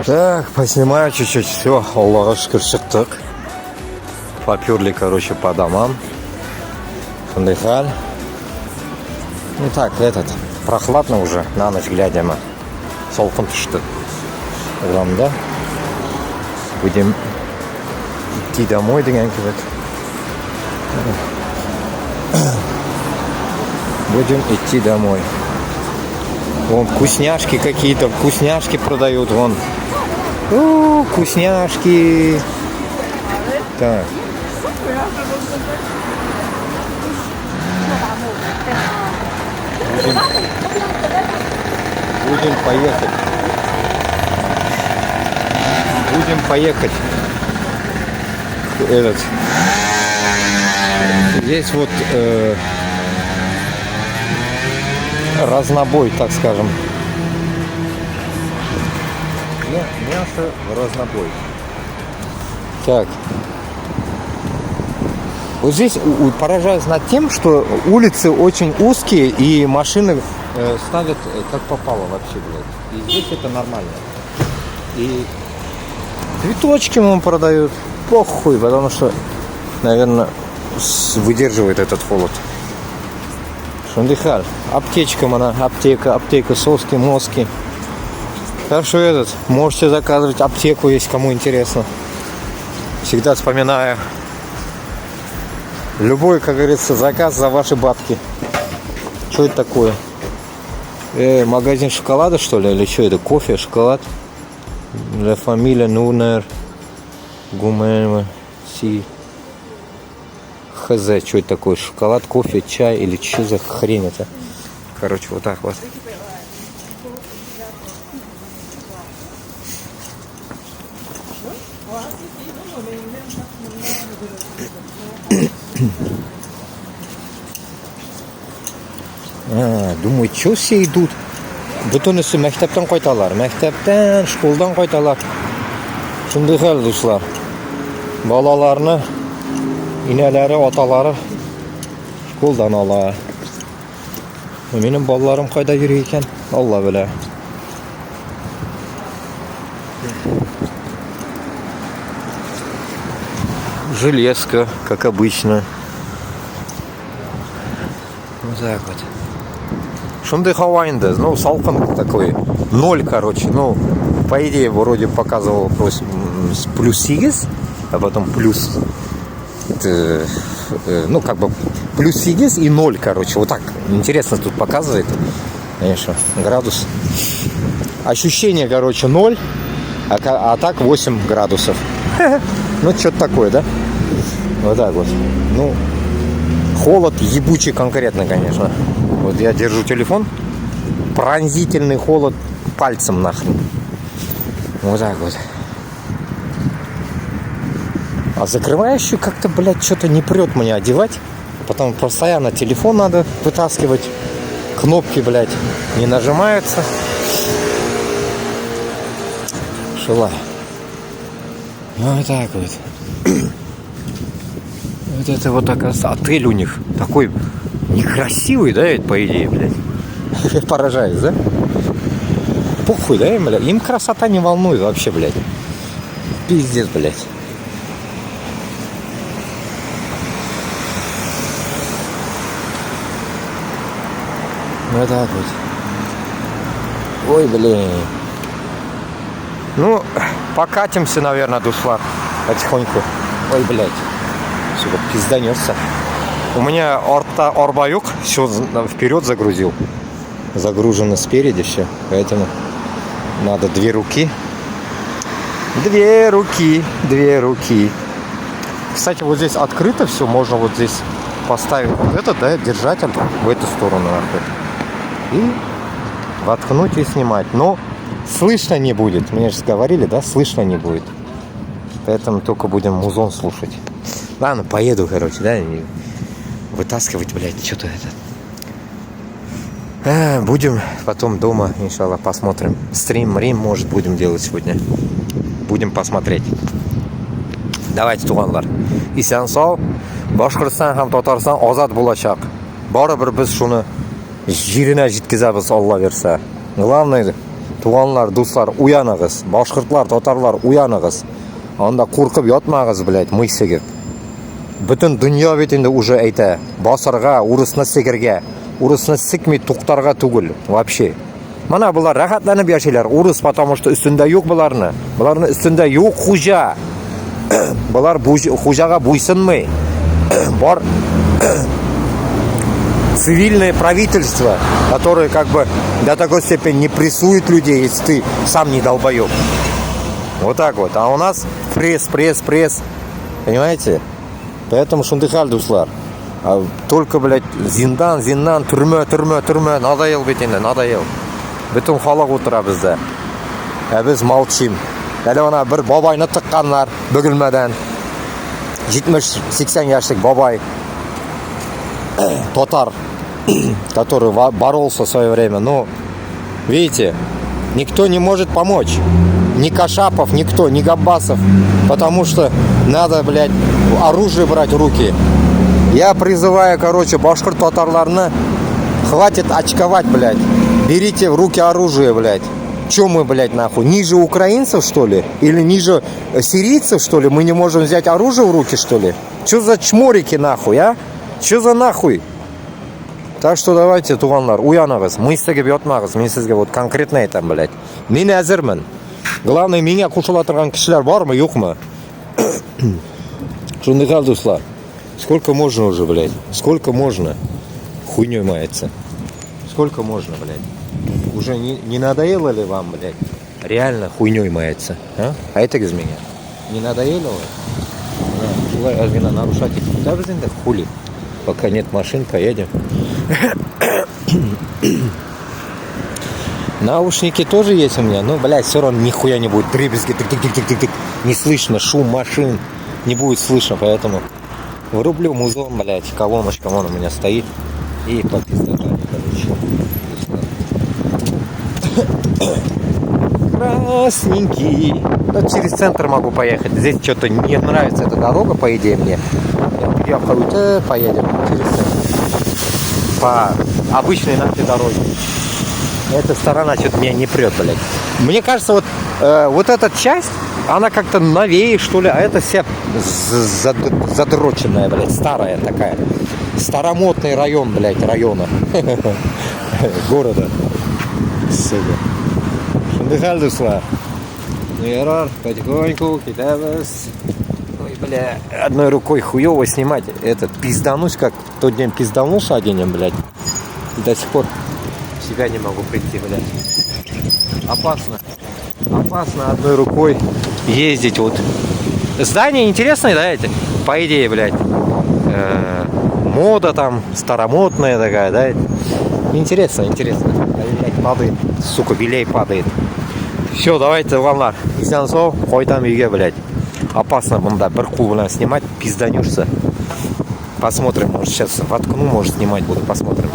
Так, поснимаю чуть-чуть. Все, Аллага шөкер чыктык. Поперли, короче, по домам. Шундый хәл. Ну так, этот, прохладно уже, на ночь глядя мы. Салкын төште. Урамда. Будем идти домой дигән кебек. Будем идти домой. Вон вкусняшки какие-то, вкусняшки продают, вон. У, вкусняшки. Так. Будем, будем поехать. Будем поехать. Этот. Здесь вот разнобой, так скажем. Мясо в разнобой. Так. Вот здесь поражаюсь над тем, что улицы очень узкие и машины ставят как попало вообще, блядь. И здесь это нормально. И цветочки вам продают. Похуй, потому что, наверное, выдерживает этот холод. Шундый хәл. Аптечка она, аптека, аптека, соски, моски. Так что этот, можете заказывать аптеку, если кому интересно. Всегда вспоминаю. Любой, как говорится, заказ за ваши бабки. Что это такое? Магазин шоколада, что ли? Или что это? Кофе, шоколад? La Familia Нунер. Гумен. Си. Хз, что это такое? Шоколад, кофе, чай или что за хрень это? Короче, вот так вот. А, думаю, что все идут? Бөтенесе мәктәптән кайталар. Мәктәптән, школдан кайталар. Шундый хәл, дуслар. Балаларны инәләре, аталары школдан ала. Минем балаларым кайда йөри икән? Алла белә. Железка, как обычно. Вот так вот. Шундый һава инде, ну, салкын такой. Ноль, короче, ну, по идее, вроде показывал плюс 8, а потом плюс, ну, как бы, плюс 8 и 0, короче, вот так. Интересно тут показывает, конечно, градус. Ощущение, короче, 0, а так 8 градусов. Ну, что-то такое, да? Вот так вот. Ну, холод ебучий конкретно, конечно. Вот я держу телефон. Пронзительный холод пальцем нахрен. Вот так вот. А закрывающий как-то, блядь, что-то не прет мне одевать. Потом постоянно телефон надо вытаскивать. Кнопки, блядь, не нажимаются. Шила. Вот так вот. Вот это вот, оказывается, отель у них такой некрасивый, да, это, по идее, блядь. Поражаюсь, да? Похуй, да, им, блядь? Им красота не волнует вообще, блядь. Пиздец, блядь. Вот так вот. Ой, блин. Ну, покатимся, наверное, дуслар. Потихоньку. Ой, блядь. Сука, пизданешься. У меня орта орбаюк все вперед загрузил. Загружено спереди все. Поэтому надо две руки. Две руки, две руки. Кстати, вот здесь открыто все. Можно вот здесь поставить вот этот, да, держатель в эту сторону. Нахуй. И воткнуть и снимать. Но слышно не будет. Мне же говорили, да, слышно не будет. Поэтому только будем музон слушать. Ладно, поеду, короче, да, и вытаскивать, блядь, что-то это. Будем потом дома, иншалла, посмотрим. Стрим, рим, может, будем делать сегодня. Будем посмотреть. Давайте, туганлар. Исән сау, Башкортстан һәм Татарстан азат булачак. Барыбер без шуны җиренә җиткезәбез, Алла бирсә. Главное, Туганлар, дуслар, уяныгыз. Башкортлар, татарлар, уяныгыз. Анда куркып ятмагыз, блядь, ми сигеп. Бөтен дөнья бит инде уже әйтә, басарга, урысны сигергә. Урысны сикми туктарга түгел, вообще. Менә болар рәхәтләнеп яшиләр. Урыс, потому что өстендә юк боларны. Боларны өстендә юк хуҗа. Болар хуҗага буйсынмый. Бар цивильное правительство, которое как бы до такой степени не прессует людей, если ты сам не долбоеб. Вот так вот. А у нас пресс, пресс, пресс. Понимаете? Поэтому шундый хәл, дуслар. А только, блядь, зиндан, зиндан, төрмә, төрмә, төрмә. Надоел бит инде, надоел. Бөтен халык утыра бездә. Ә без молчим. Әле ана бер бабайны тыкканнар Бөгелмәдән. 70-80 яшьлек бабай. Татар, который боролся в свое время. Но, видите, никто не может помочь. Ни Кашапов, никто, ни Габбасов. Потому что надо, блядь, оружие брать в руки. Я призываю, короче, башкорт татарларны, хватит очковать, блядь. Берите в руки оружие, блядь. Че мы, блядь, нахуй? Ниже украинцев, что ли? Или ниже сирийцев, что ли? Мы не можем взять оружие в руки, что ли? Че за чморики, нахуй, а? Че за нахуй? Так что давайте, туганлар, уяныгыз, ми сигеп ятмагыз. Мин сезгә вот конкретно әйтәм, блядь. Мин әзермен. Главное, миңа кушыла торган кешеләр бармы, юкмы? Шундый хәл, дуслар. Сколько можно уже, блядь? Сколько можно хуйней маяться? Сколько можно, блядь? Уже не надоело ли вам, блядь? Реально хуйней маяться, а? Әйтегез миңа. Не надоело ли? Шулай әз генә нарушать итеп үтәбез инде, хули. Пока нет машин, поедем. Наушники тоже есть у меня, но, блядь, все равно нихуя не будет. Дребезги, тык-тык-тык-тык-тык. Не слышно, шум машин не будет слышно, поэтому врублю музон, блядь, колоночка вон у меня стоит. И по пиздатали, короче. Красненький. Да, через центр могу поехать. Здесь что-то не нравится эта дорога, по идее, мне. Я поедем через центр. По обычной нашей дороге. Эта сторона что-то меня не прет, блядь. Мне кажется, вот эта часть, она как-то новее, что ли, а это вся задроченная, блядь, старая такая. Старомодный район, блядь, района. Города. Сука. Шундый хәл, дуслар. Ну, ярар, потихоньку китәбез. Ой, бля, одной рукой хуево снимать. Этот, пизданусь, как тот день пизданулся одним, блядь. И до сих пор в себя не могу прийти, блядь. Опасно. Опасно одной рукой ездить. Вот. Здание интересное, да, эти? По идее, блядь. Мода там старомодная такая, да? Интересно, интересно. Блядь, падает. Сука, белей падает. Все, давайте, туганлар. Исән сау, кайтам өйгә, блядь. Опасно монда бер кул белән снимать, пизданешься. Посмотрим, может, сейчас воткну, может, снимать буду, посмотрим.